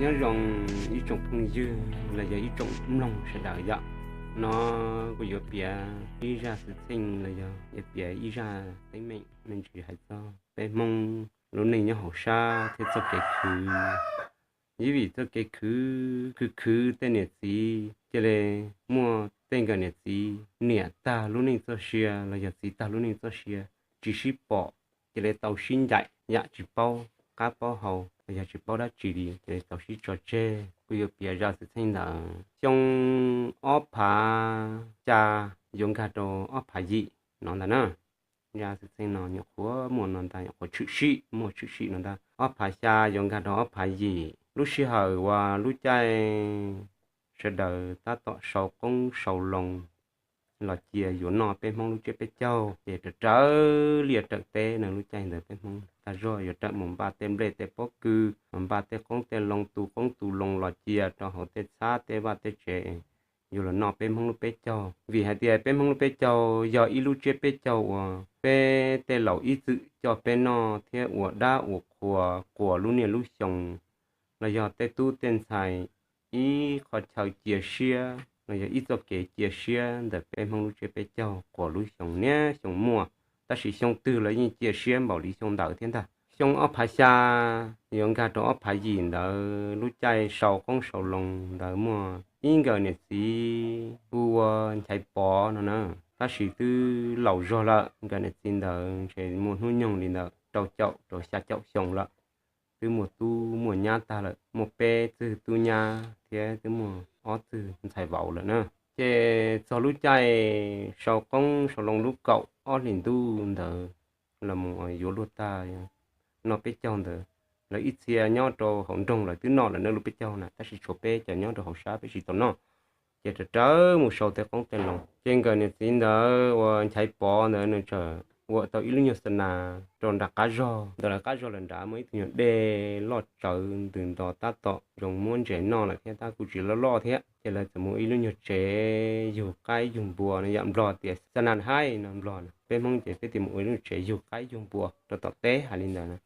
Nyob zoo ib tsoom phooj ywg los yog ib tsoom mloog sawv daws yom. No kuv yuav piav ib zaj xwm txheej los yog yuav piav ib zaj teeb meem me ntsis hais txog peb Hmoob lub neej nyob hauv sab thiab txoj kev khwv. Vim txoj kev khwv khwv khwv tej niam txiv cia li muaj tej nkawm niam txiv niam tag lub neej txoj sia los yog txiv tag lub neej txoj sia, tsis sib pom, cia li tau sib ncaim yam tsis paub qab paub hau los yog tsis paub dab tsi li, cia li tau sib tso tseg. Kuv yuav piav zaj xwm txheej ntawd xyoo ob phav xya yuav nkag rau ob phav yim no ntag na. Zaj xwm txheej no nyuam qhuav muaj no ntag, nyuam qhuav tshwm sim, muaj tshwm sim no ntag. Ob phav xya yuav nkag rau ob phav yim, lub sij hawm uas lub caij sawv daws tab tom sau qoob sau loo los cia yuav noj peb Hmoob lub tsiab peb caug, ces raws raws liaj raws teb no. Lub caij ntawd peb Hmoob tag zog yuav rawm mus npaj tej nplej tej pob kws, npaj tej qoob tej loo, tu qoob tu loo los cia rau hauv tej txhab tej vaj tej tsev, yuav los noj peb Hmoob lub peb caug. Vim hais tias peb Hmoob lub peb caug yog ib lub tsiab peb caug uas peb tej laus ib txwm coj peb noj thiab ua dab ua qhua quas lub niaj lub xyoo, los yog tej tub tej ntxhais ib qho chaw cia siab los yog ib txoj kev cia siab ntawm peb Hmoob lub tsiab peb caug quas lub xyoo niaj xyoo muaj. Tab sis xyoo twg los yeej cia siab npaum li xyoo ntawd thiab ntag. Xyoo ob phav xya yuav nkag rau ob phav yim ntawd, lub caij sau qoob sau loo ntawd muaj ib nkawm niam txiv hu ua Nchaiv Pov no na, tab sis twb laus zog lawm. Nkawm niam txiv ntawd ntshe muaj hnub nyoog li ntawm rau caum rau xya caum xyoo lawm, twb muaj tub muaj nyab tag lawm, muaj peb txwg tub nyab thiab twb muaj ob txwg ntxhais vauv lawm na. Ces txog lub caij sau qoob sau loo lub kaum ob hlis ntuj ntawd los mus yuav luag tag, noj peb caug ntawd, lawv ib txhia nyob rau hauv nroog lawv twb noj lawm na lub peb caug na, tab sis tshuav peb cov nyob rau hauv sab peb tsis tau noj. Ces raws raws mus sau tej qoob tej loo, ces nkawm niam txiv ntawd uas Nchaiv Pov ntawd nws txawm ua tau ib lub nyuag xa nas rau nram qab zog ntawd. Lawv qab zog lawm nrad muaj ib tug nyuag dej loj tsawv ntws nto tab tom zoo muab ntses noj lawm thiab, tab kuj tsis loj loj thiab. Ces lawv txawm muaj ib lub nyuag tsev yug qaib yug npua no, yam Nplog tias xa nas haib no Nplog na. Peb Hmoob ces peb tias mus ua ib lub tsev yug qaib yug npua rau tom teb hais li ntawd na.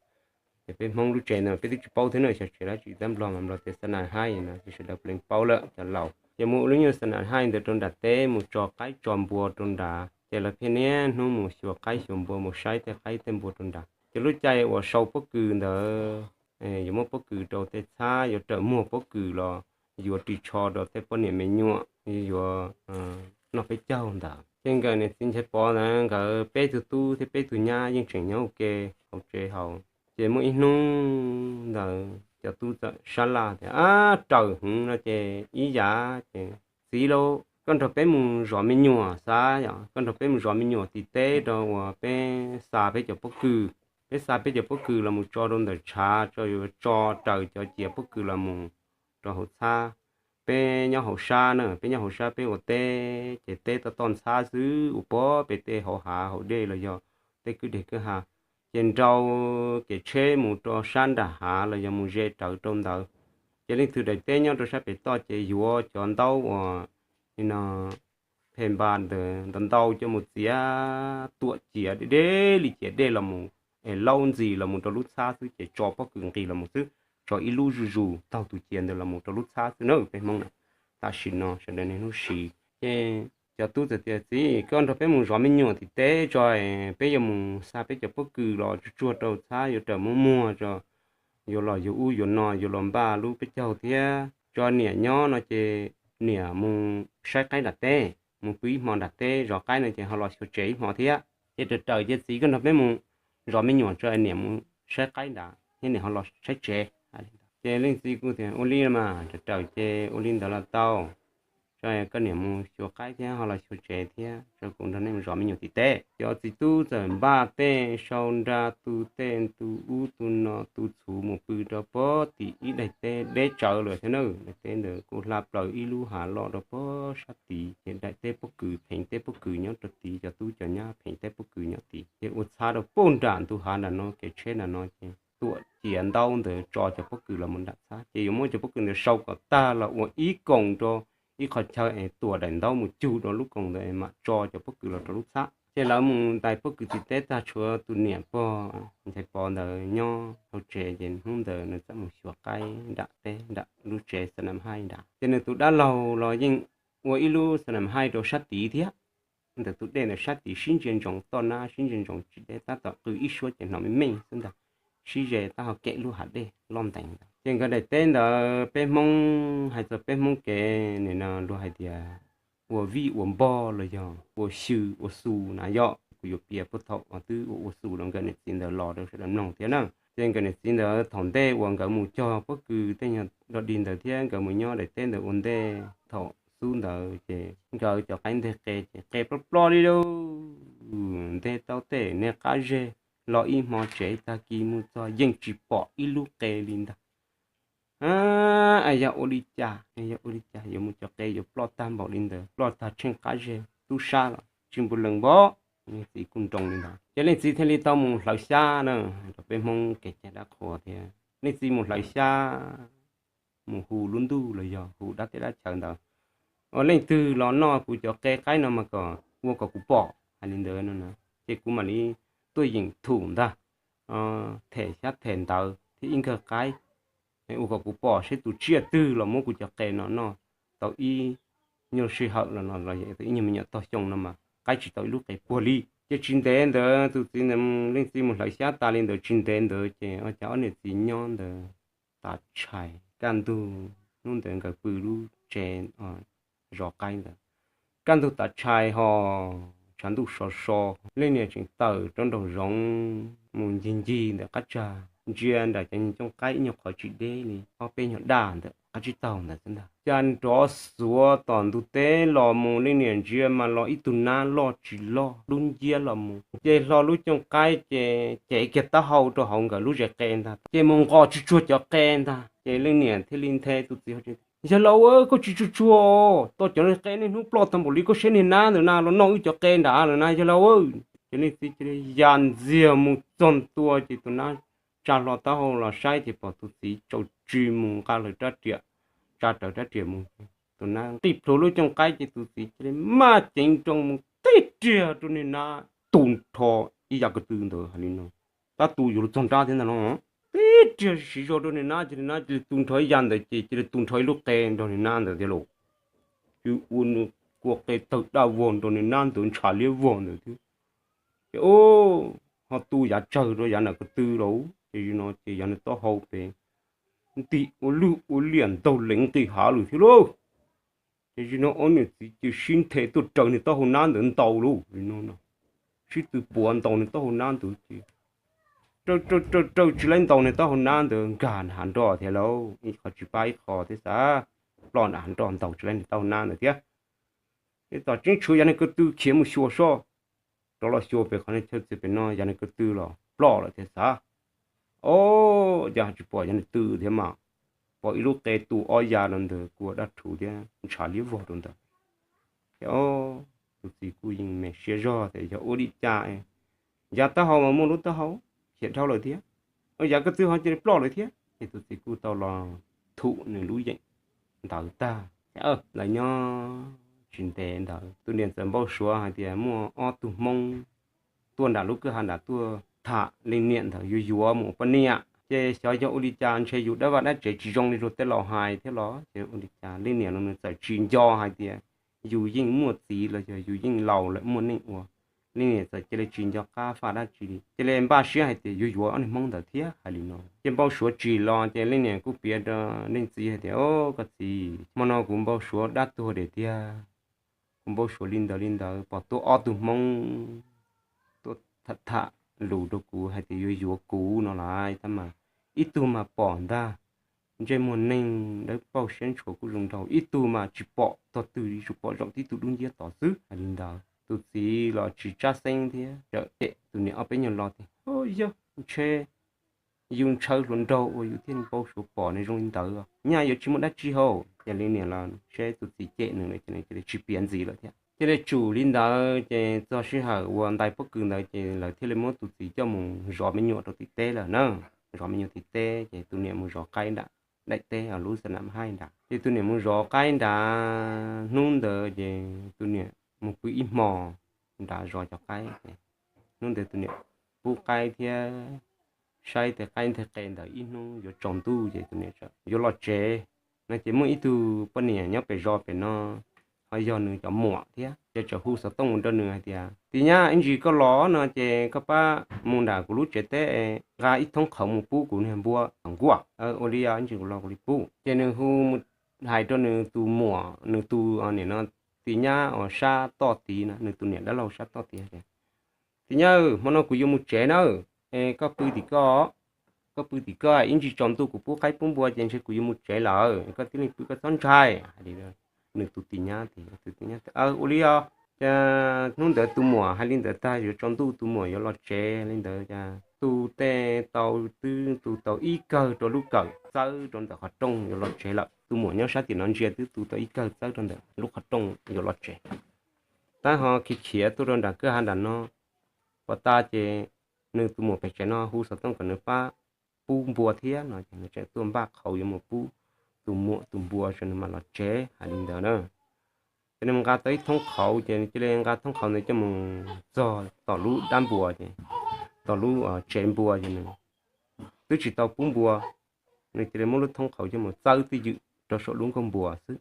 Ces peb Hmoob lub tsev ntawd peb twb tsis paub thiab na, xyov tsev dab tsi tab Nplog mas Nplog tias xa nas haib no ces sawv daws puav leej paub lawm cov laus. Ces mus ua lub nyuag xa nas haib ntawd rau nram teb mus tso qaib tso npua rau nrad, ces lawv pheej niaj hnub mus xyuas qaib xyuas npua, mus saib tej qaib tej npua rau nrad. Ces lub caij uas sau pob kws ntawd, yuav muab pob kws rau tej txhab, yuav rawm muag pob kws los yuav ris tsho rau tej poj niam me nyuam yuav noj peb caug ntawd. Ces nkawm niam txiv Nchaiv Pov ntawd nkawd peb tug tub thiab peb tug nyab yeej tseem nyob ua ke hauv tsev haus. Ces muaj ib hnub ntawd cov tub txawm sab laj tias, Ab, raws hwv no ces ib yam ces, txiv lauj, koj nrog peb mus zov me nyuam xav yom, koj nrog peb mus zov me nyuam tim teb rau uas peb xa peb cov pob kws. Peb xa peb cov pob kws los mus tso rau ntawm tshav, tso yuav tso raws cov ciav pob kws los mus rau hauv txhab. Peb nyob hauv sab na, peb nyob hauv sab peb ua teb ces teb toj toj ntxhab xwb, ua pem tej hauv hav hauv dej los yog tej kwj deg kwj ha, ces nrau kev tsheb mus rau sab nram hav los yog mus ze rawv rau ntawd. Ces leej twg daim teb nyob rau sab pem toj ces yuav cov ntaub uas li no phem npas ntawd ntau ntau coj mus txiav tuam ciav deb deb li ciav dej los mus, es laub ntxis los mus rau lub txhab xwb ces tso pob kws nqis los mus xwb, tso ib lub zuj zus taug tus ciav ntawd los mus rau lub txhab xwb na peb Hmoob na. Tam sim no sawv daws niaj hnub siv ces cov tub txawm tias, Txiv, koj nrog peb mus zov me nyuam tim teb tso, peb yuav mus xa peb cov pob kws los tsuag tsuag rau txhab yuav rawm muag muag tso, yuav los yuav ub yuav no yuav los npaj lub peb caug thiab. Tso niam nyob no ces niam mus saib qaib nram teb, mus pw ib hmo nram teb, zov qaib no ces ho los xyuas tsev ib hmo thiab. Ces raws raws ces txiv koj nrog peb mus zov me nyuam tso, niam mus saib qaib nrad thiab niam ho los saib tsev. Ces leej txiv kuj tias, Ua li mas raws raws ces ua li ntawd los tau, tso koj niam mus xyuas qaib thiab ho los xyuas tsev thiab, tso kuv nrog nej mus zov me nyuam tim teb. Cov txiv tub txawm npaj tej sau nra tu tej tu ub tu no tu txhuv mus pw rau pem tim ib daim teb deb tsawv lawm thiab na. Daim teb ntawd kuj hla plaws ib lub hav loj rau pem sab tid, ces daim teb pob kws, pheev teb pob kws nyob rau tid, cov tub cov nyab pheev teb pob kws nyob tid, ces ua txhab rau pem nram ntug hav nram no, kev tsheb nram no, ces tuam ciav ntaub ntawd tso cov pob kws los mus nram txhab. Ces yuav muab cov pob kws ntawd sau kom tag los ua ib koos rau ib qho chaw es tuam daim ntaub mus cug rau lub koos ntawd es mam tso cov pob kws los rau lub txhab. Ces lawv mus ntais pob kws tim teb tag, tshuav tus niam pog Nchaiv Pov ntawd nyob hauv tsev, ces hnub ntawd nws txawm mus xyuas qaib nram teb nram lub tsev xa nam haij nrad. Ces nws tus dab laug los yeej ua ib lub xa nam haij rau sab tid thiab. Ntawm tus dej ntawd sab tid sib ntsia ntsoov toj nab, sib ntsia ntsoov tsis deb, tab tom qw ib suab ces hnov me meej xwb ntag, sib ze taub hau kem lub hav dej loj nteev ntawd. Ces nkawd daim teb ntawd peb Hmoob hais txog peb Hmoob kev nim no luag hais tias ua vij ua npog los yog ua xyw ua xu na yom. Kuv yuav piav puag thaum twb ua ua xu rau nkawd niam txiv ntawd los rau sawv daws mloog thiab na. Ces nkawd niam txiv ntawd thaum ntej uas nkawd mus cog pob kws tej nyuag dog dig ntawd thiab nkawd mus nyob daim teb ntawd ua ntej thaum xub ntawd, ces nkawd cov qaib nteg qe ces qe ploj ploj li lauj. Nteg tau tej niag qab zeg los ib hmo tsev, tag kis mus txog yeej tsis pom ib lub qe li ntag. Yog ua li cas, yog ua li cas yuav mus cov qe yuav ploj tag npaum li ntawd, ploj tag tsheej qab zeg tub sab los tsis npu lees npov. Leej txiv kuj nroo li ntawd ces leej txiv thiaj li tau mus hlawv xyab na, rau peb Hmoob kev cai dab qhuas thiab. Leej txiv mus hlawv xyab, mus hu lub ntuj los yog hu dab teb dab chaw ntawd, ua leej twg los noj kuv cov qe qaib no mas kom ua kom kuv pom hais li ntawd no na, ces kuv mam li tuaj yeem thum ntag, them xyab them ntawv thiab ib nkawg qaib, ua kom kuv pom seb tus tsiaj twg los muab kuv cov qe no noj tau ib nyuag sij hawm los no los tau ib nyuag me nyuam tog xyoo no mas qaib tsis tau ib lub qe puag li. Ces tsis ntev ntawd tus txiv ntawd, leej txiv mus hlawv xyab tas li ntawd tsis ntev ntawd ces ua cas ob niam txiv nyob ntawd tav tshais kaj ntug, hnub ntawd nkawd pw lub tsev zov qaib ntawd, kaj ntug tav tshais ho tshav ntuj so so, leej niam tseem tawm rau nraum zoov mus ncig ncig ntawm qab tsag, ntsia nram cov cooj qaib ib nyuag qhov tsis deb li ob peb nyuag daj ntawm qab tsib taug ntawd xwb ntag. Cas nrov xuav tom ntug teb los mus, leej niam ntsia mas los ib tug nab loj tsis loj dub nciab los mus, ces hlo lub cooj qaib ces cev kiag taub hau rau hauv nkawd lub zes qe ntag, ces mus nqos tsuag tsuag cov qe ntag. Ces leej niam thiaj li nthe tus txiv, Yawg laus, koj tsis tsuag tsuag, tau cov qe niaj hnub ploj tag npaum li, koj saib niag nab ntawd na los noj wb cov qe nrad lawm na yawg laus. Ces leej txiv cia li ya ntxiag mus txog ntua ces tus nab tsa hlo taub hau los saib ces pom tus txiv tsaus tsis mus nqa rawv rab riam, tsa rawv rab riam mus. Tus nab nqis plhuav lub cooj qaib ces tus txiv cia li maj ceev nrooj mus tib riag rau niag nab tu nrho ib yav ko tw ntawd hais li no. Tab tus yuav luag txog nrab thiab ntag no, tib riag siv zog rau niag nab ces niag nab cia li tu nrho ib yav ntawd ces cia li tu nrho ib lub qe nrog niag nab ntawd thiab lauj. Ces ua nws kua qe tawg daj vog nrog niag nab ntawd ntshav liab vog ntawd thiab. Ces ho tu yav tsawg rau yav ntawm ko tw lauj, ces no ces yav nws taub hau pem ntim ua lwj ua liam ntaug leev nqis hav lawm thiab lauj. Ces no ob niam txiv cia li sib nthe tuaj raws niag taub hau nab ntawd ntaus lauj. Sib tw puav ntaus niag taub hau nab ntawd ces raws raws raws tsis laib ntaus niag taub hau nab ntawd nkag nram hav nroj thiab lauj, ib qho tsis pab ib qho thiab xav, ploj nram hav nroj ntaus tsis laib niag taub hau nab ntawd thiab. Ces tom tseeb tshuav yav nws ko tw khiav mus xyuas soj, rov los xyuas pem qhov chaw txwv pem no yav nws ko tw los ploj lawm thiab xav. Ob, cas tsis pom yav nws tw thiab mas, pom ib lub qe tu ob yav rau ntawd kua daj rhuv thiab ntshav liab vog rau ntawd. Ces tus txiv kuj yeej me siab zog tias yog ua li cas, yav taub hau mas muaj lub taub hau khiav dhau lawm thiab, yav ko tw ho cia li ploj lawm thiab. Ces tus txiv kuj tau los thum nws lub yeem ntawd tag. Lawv nyob tsis ntev ntawd tus niam txawm npau suav hais tias muaj ob tug Hmoob tuaj nram lub kwj ha nram tuaj tham leej niam ntawd yuav yuav mus ua poj niam. Ces xyov yog ua li cas ntshe yus dab vaj dab tsev tsis zoo li luag tej laus hais thiab los ces ua li cas leej niam no nws txawm tsis nco hais tias yus yeej muaj txiv los yog yus yeej laus lawm muaj neej ua. Leej niam txawm cia li tsis nco qab faj dab tsi li, cia li npaj siab hais tias yuav yuav ob niag Hmoob ntawd thiab hais li no. Ces npau suav tsim los ces leej niam kuj piav rau leej txiv hais tias, Au, koj txiv, hmo no kuv npau suav dab tuag dam tiag. Kuv npau suav li ntawd li ntawd, pom tuaj ob tug Hmoob tuaj tham tham lus rau kuv hais tias yuav yuav kuv no lais, tab mas ib tug mas pom ntag, ntsej muag neeg dawb paug siab ntshua kuj zoo nraug, ib tug mas tsis pom tog twg li, tsuas pom zaum tib tug dub nciab tod xwb. Hais li ntawd tus txiv los tsis tsab xeeb thiab, txawm cem tus niam ob peb nyuag lo tias, Yog ntshe yus ntshaw hluas nraug uas yus thiaj npau suav pom nws zoo li ntawd, nyaj yuav tsis muaj dab tsi hauj. Ces leej niam los seb tus txiv cem nws lawm ces nws cia li tsis piav ntxiv lawm thiab. Cia li tsum li ntawd ces txog sij hawm uas ntais pob kws ntawd ces lawv thiaj li muab tus txiv coj mus zov me nyuam rau tim teb lawm na. Zov me nyuam tim teb ces tus niam mus zov qaib nram daim teb lub xa nam haij nrad. Ces tus niam mus zov qaib nrad, hnub ntawd ces tus niam mus pw ib hmos, nrad zov cov qaib. Hnub ntawd tus niam pub qaib thiab saib tej qaib nteg qe ntawd ib hnub yuav tsaus ntuj ces tus niam yuav los tsev no ces muaj ib tug poj niam nyob pem zos pem no, ho yog nws cov muam thiab, ces txawm hu xov tooj mus rau nws hais tias, Tis nyab, ib ntsis koj los no ces koj pab mus nram kuv lub tsev teb nqa ib thoob qhauv mus pub kuv niag npua tom nkuaj. Ua li os, ib ntsis kuv los kuv li pub. Ces nws hu mus hais rau nws tus muam, nws tus niam no, tis nyab uas sab toj tid no, nws tus niam dab laug sab toj tid tias, Tis nyab, hmo no kuv yuav mus tsev na, es koj pw tim koj, koj pw tim koj, ib ntsis tsaus ntuj kuv pub qaib pub npua ces ntshe kuv yuav mus tsev lawm, koj tib leeg pw koj txhob ntshai. Nws tus tis nyab tias, Ua li os. Ces hnub ntawd tus muam hais li ntawd tag yuav tsaus ntuj tus muam yuav los tsev li ntawd ces tu tej tau, twb tu tau ib kawg rau lub kawm txawb rau ntawm qhov rooj yuav los tsev lawm. Tus muam nyob sab tim no ntsia twb tu tau ib kawg txawb rau ntawm lub qhov rooj yuav los tsev. Tab ho khiav khiav tuaj rau nram kwj ha nram no, pom tas ces nws tus muam pem tsev no hu xov tooj kom nws pab pub npua thiab no ces nws tseem tuaj npaj qhauv yuav mus pub tus muam tus npua ces nws mam los tsev hais li ntawd na. Ces nws nqa tau ib thoob qhauv ces nws cia li nqa thoob qhauv ntawd coj mus txog tom lub dab npua ces, tom lub tsev npua ces nws twb tsis tau pub npua, nws cia li muab lub thoob qhauv coj mus txawb twj ywm rau saum lub nkuaj npua xwb.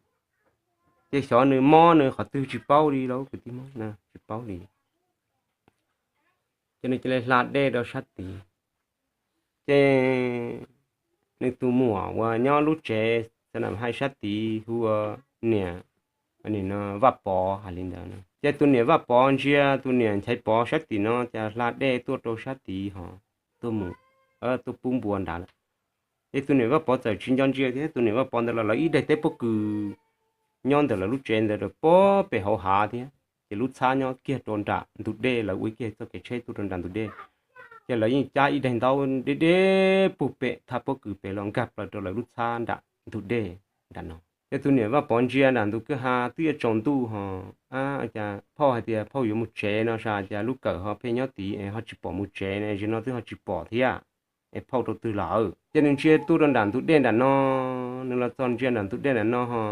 Ces xyov nws mob nws qhov twg tsis paub li lauj kwv tij, mob tsis paub li. Ces nws cia li hla dej rau sab tid. Ces nws tus muam uas nyob lub tsev xa nam hais sab tid hu ua niam, nim no Vaj Pov hais li ntawd. Ces tus niam Vaj Pov ntsia tus niam Nchaiv Pov sab tim no ces hla dej tuaj rau sab tid ho tuaj mus, tuaj pub npua nrad lawm. Ces tus niam Vaj Pov txawm tsis nco ntsia thiab, tus niam Vaj Pov ntawd los lawv ib daim teb pob kws nyob ntawm lawv lub tsev ntawd rau pem hauv hav thiab, ces lub txhab nyob kiag rau nram ntug dej, lawv ua kiag txoj kev tsheb tuaj rau nram ntug dej. Ces lawv yeej cab ib daim ntaub deb deb puag pem thaj pob kws pem los nkag plaws rau lawv lub txhab nram ntug dej nram no. Ces tus niam Vaj Pov ntsia nram ntug kwj ha twb yuav tsaus ntuj ho, a, cas phauj hais tias phauj yuav mus tsev no sas, cas lub kawm ho pheej nyob tid es ho tsis pom mus tsev ne, zaum no twb ho tsis pom thiab. Es phauj rau twg lawm? Ces nws ntsia tuaj rau nram ntug dej nram no, nws los txog ntsia nram ntug dej nram no ho,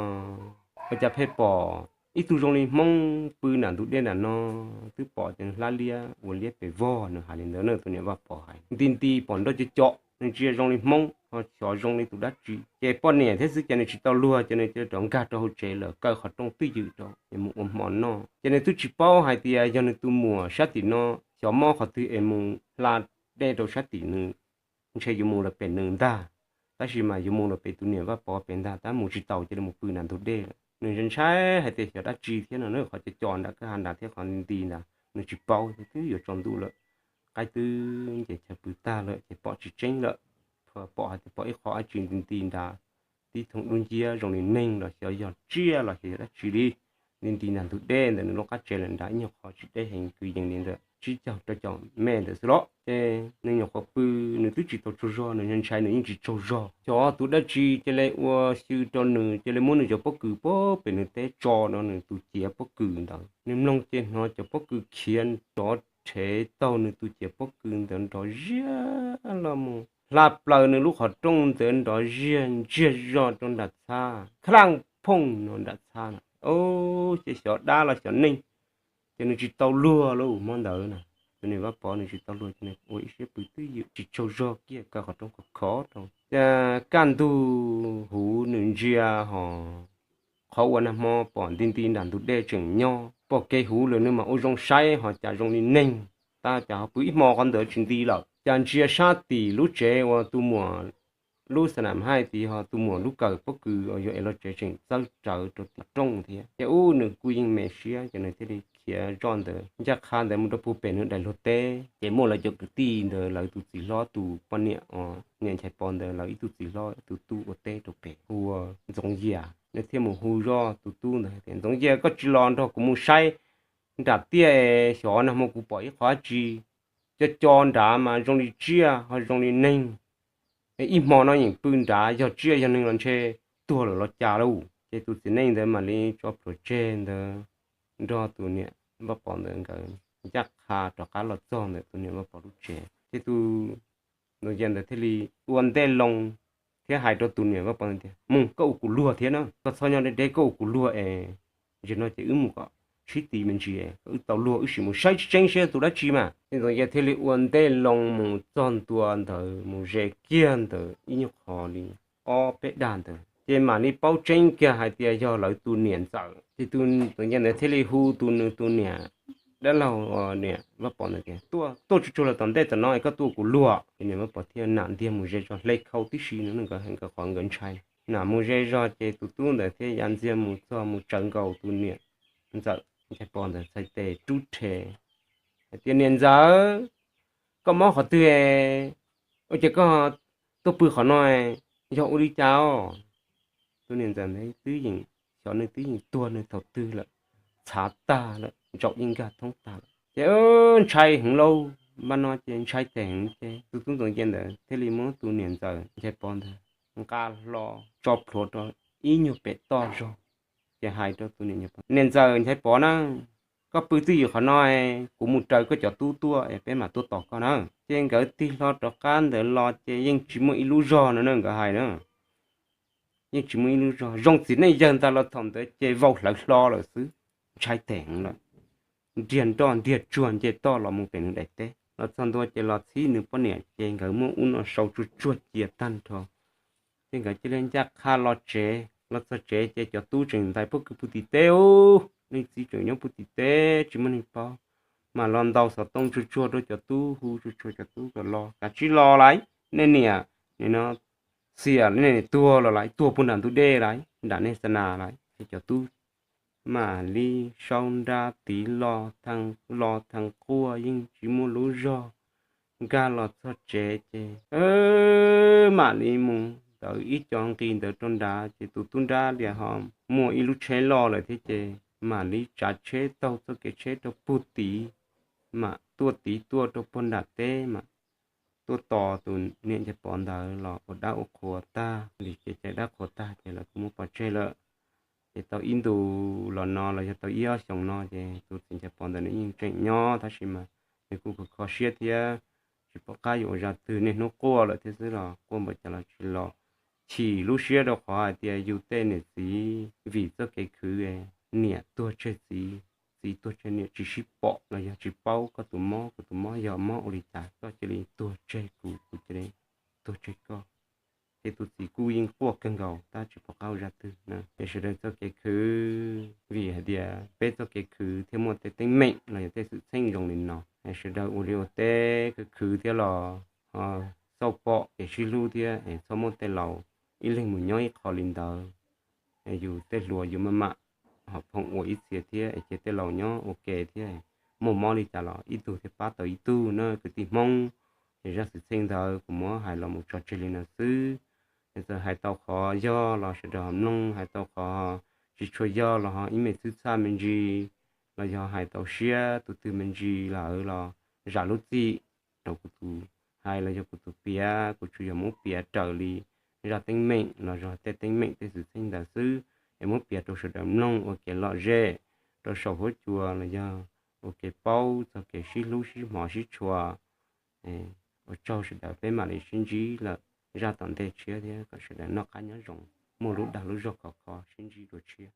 ua cas pheej pom ib tug zoo li Hmoob pw nram ntug dej nram no, twb pom ces nws hlab liab ua liab pes vog, nws hais li ntawd na, tus niam Vaj Pov hais. Nti nti pom nroj cov cov, nws ntsia zoo li Hmoob ho xyov zoo li tus dab tsi. Ces poj niam thiab xwb ces nws tsis tau luag, ces nws cia li rov nkag rau hauv tsev lawm, kaw qhov rooj twj ywm rau es mus ua hmo noj. Ces nws twb tsis paub hais tias yog nws tus muam sab tim no xyov mob qhov twg es mus hla dej rau sab tim nws, ntshe yuav mus lawm pem nws ntag, tab sis mas yuav mus lawm pem tus niam Vaj Pov pem ntag, tab mus tsis taus cia li mus pw nram ntug dej lawm. Nws ntshai ntshai hais tias xyov dab tsi thiab no, qhov cov cov nram kwj ha nrad thiab qhov nti nrad nws tsis paub, twb yuav tsaus ntuj lawm, qaib twb nce chaw pw tag lawm ces pom tsis tseeb lawm. Pom hais tias pom ib qho dab tsi nti nti nrad, tib thooj dub nciab zoo li neeg los xyov yog tsiaj los xyov yog dab tsi li, nti nti nram ntug dej ntawm nws lub qab tsev lawm nrad, ib nyuag qhov tsis deb heev, kwv yees li ntawm tsib caug rau caum mev ntawd xwb los. Ces nws nyuam qhuav pw, nws twb tsis tau tsaug zog, nws ntshai nws yeej tsis tsaug zog, xyov tus dab tsi cia li ua xyw rau nws, cia li muab nws cov pob kws puag pem nws teb tso no, nws tus ciav pob kws ntawd. Nws mloog ces hnov cov pob kws khiav nrov rhev taug nws tus ciav pob kws ntawd nrov ziag los mus hla plaws nws lub qhov rooj ntawd nrov ziag ntsiag zog rau nram txhab, khlaaj phooj no nram txhab na. Ces xyov dab los xyov neeg, ces nws tsis tau luag lauj hmo ntawd na. Tus niam Vaj Pov nws tsis tau luag ces nws ua ib siab pw twj ywm tsis tsaug zog kiag, kaw qhov rooj khov khov rau. Ces kaj ntug huv nws ntsia ho qhov uas nag hmo pom nti nti nram ntug dej tseem nyob, pom kev huv lawm nws mam ua zoo saib ho cas zoo li neeg, tab cas ho pw ib hmo qhov ntawd tsis nti lawm. Cas ntsia sab tim lub tsev uas tus muam lub xa nam haij tid ho tus muam lub kawm pob kws uas yuav es los tsev tseem txawb rawv rau tim rooj thiab. Ces ub nws kuj yeej me siab ces nws thiaj li khiav zoj ntawd ncaj qha ntawd mus rau puag pem nws daim luag teb. Ces muaj lawv cov kwv tij ntawd lawv tus txiv hlob tus poj niam uas niam Nchaiv Pov ntawd lawv ib tug txiv hlob tus tub ua teb rau pem hu ua Ntxoov Yias, nws thiaj mus hu zoj tus tub ntawd tias, Ntxoov Yias, koj tsis los nrog kuv mus saib nram tiaj, xyov nag hmo kuv pom ib qho dab tsi co co nrad mas zoo li tsiaj ho zoo li neeg. Ib hmo no yeem pw nrad, yog tsiaj yog neeg los ntshe tuag lawm los cas lauj. Ces tus txiv neej ntawd mam li tso plhuav tseg ntawd nrog tus niam Vaj Pov ntawd nkawd ncaj qha rov qab los txog ntawm tus niam Vaj Pov lub tsev. Ces tus Ntxoov Yias ntawd thiaj li ua ntej loo thiab hais rau tus niam Vaj Pov ntawd tias, Mus, koj ua kuv luag thiab na, koj txhob nyob deb deb, koj ua kuv luag es zaum no ces wb mus kom sib tis me ntsis, wb tau luag wb sim mus saib tseeb tseeb seb tus dab tsi mas. Txiv Ntxoov Yaj thiaj li ua ntej loo mus txog ntua ntawd mus ze kiag ntawd ib nyuag qho li ob peb dag ntawd ces mam li paub tseeb kiag hais tias yog lawv tus niam ntxawm. Ces Txiv Ntxoov Yaj ntawd thiaj li hu tus nws tus niam dab laug, niam Vaj Pov ntawd tias, Tuaj, tuaj tsuag tsuag los tom ntej tom no es koj tuaj kuv luag. Ces niam Vaj Pov thiaj nam ntiag mus ze zog hle khau tib si no, nkawd qhov nkawd ntshai. Nam mus ze zog ces tus tub ntawd thiaj ya ntxiag mus txog mus tsawv nkaus tus niam ntxawm Nchaiv Pov ntawd txhais tes rub rhe hais tias, Niam ntxawm, koj mob qhov twg ua cas koj tuaj pw qhov no, yog ua li cas os? Tus niam ntxawm ntawd twb yeej, xyov nws twb yeej tuag nws thaum twg lawm, txhav tag lawm, ntsaum yeej nkag thoob tag lawm. Ces ntshai heev lauj, npaj no ces ntshai teg heev ces tus tub Ntxoov Yaj ntawd thiaj li muab tus niam ntxawm Nchaiv Pov ntawd nqa hlo tso plhuav rau ib nyuag pem toj zog. Ces hais rau tus niam, Niam ntxawm Nchaiv Pov na, koj pw twj ywm qhov no, kuv mus raws koj cov tub tuaj es peb mam tuaj tos koj na. Ces nkawd tig hlo rov qab ntawd los ces yeej tsis muaj ib lub zog no na, nkawd hais na, yeej tsis muaj ib lub zog. Zoo txiv neej yawg ntag los thaum ntawd ces vau hlawv hlo lawm xwb, ntshai teg heev lawm. Nriag nroj nriag tsuag nce toj los mus pem nws daim teb. Los txog ntua ces los txhib nws poj niam ces nkawd muab ub no sau tsuag tsuag cia tag nrho. Ces nkawd cia li ncaj qha los tsev. Los txog tsev ces cov tub tseem ntais pob kws puag tim teb ub, leej txiv tseem nyob puag tim teb tsis muaj neeg paub. Mam los ntaus xov tooj tsuag tsuag rau cov tub, hu tsuag tsuag cov tub kom los, Kav tsij los lauj, nej niam, nim no Xiam nej niam tuag los lauj, tuag puag nram ntug dej lauj, nram nej xa nas lauj. Ces cov tub mam li sau nra tiv los, los thee quaj yeej tsis muaj lub zog, nkag los txog tsev ces mam li mus ntawd ib co nqis ntawd rau nrad ces tus tub nrab lias ho muaj ib lub tsheb loj lawm thiab ces mam li tsav tsheb taug txoj kev tsheb rau puag tid, mam tuaj tid tuaj rau puag nram teb mam tuaj tos tus niam Nchaiv Pov ntawd los ua dab ua qhua tag li ces cais dab qhua tag ces lawv kuj muab pov tseg lawm. Ces tau ib ntus los no los yog tau ib ob xyoos no ces tus txiv Nchaiv Pov ntawd nws yeej tseem nyob tab sis mas nws kuj kho kho siab thiab tsis pom qab yuav ua zaj twg, niaj hnub quaj lawm thiab xwb los quaj npaum cas los tsis los. Chim lub siab rau qhov hais tias yus tej niam txiv vim txoj kev khwv niam tuag tseg txiv, txiv tuag tseg niam, tsis sib pom los yog tsis paub koj tus mob kuv tus mob, yog mob ua li cas koj cia li tuag tseg kuv, kuv cia li tuag tseg koj. Ces tus txiv kuj yeej quaj kawg nkaus tab tsis pom qab ua zaj twg na. Es sawv daws txoj kev khwv, vim hais tias peb txoj kev khwv thiaj muaj tej teeb meem los yog tej xwm txheej zoo li no. Es sawv daws ua liaj ua teb khwv khwv thiab los ho xauj pom kev sib hlub thiab es txhob muab tej laus ib leeg mus nyob ib qho li ntawd. Yus tej hluas yus maj mam ho phoom ua ib txhia thiab es cia tej laus nyob ua ke thiab, muaj mob li cas los ib tug thiaj pab tau ib tug na kwv tij Hmoob. Ces zaj xwm txheej ntawd kuv muab hais los mus tso tseg li no xwb. Es txawm hais tau qhov yog los sawv daws ho mloog, hais tau qhov tsis tshua yog los ho ib me txhwb txhaj me ntsis, los yog hais tau siab tus twg me ntsis lawm los zam lub txim rau kuv tus hais los yog kuv tus piav, kuv tsuas yog muab piav raws li zaj teeb meem los yog tej teeb meem tej xwm txheej ntawd xwb, es muab piav rau sawv daws mloog ua kev lom zem rau saum huab cua los yog ua kev paub txog kev sib hlub sib hmov sib tshua. Ua tsaug sawv daws, peb mam li sib ntsib lawm zaj tom ntej tshiab thiab kom sawv daws noj qab nyob zoo, muaj lub dag lub zog khov kho, sib ntsib dua tshiab.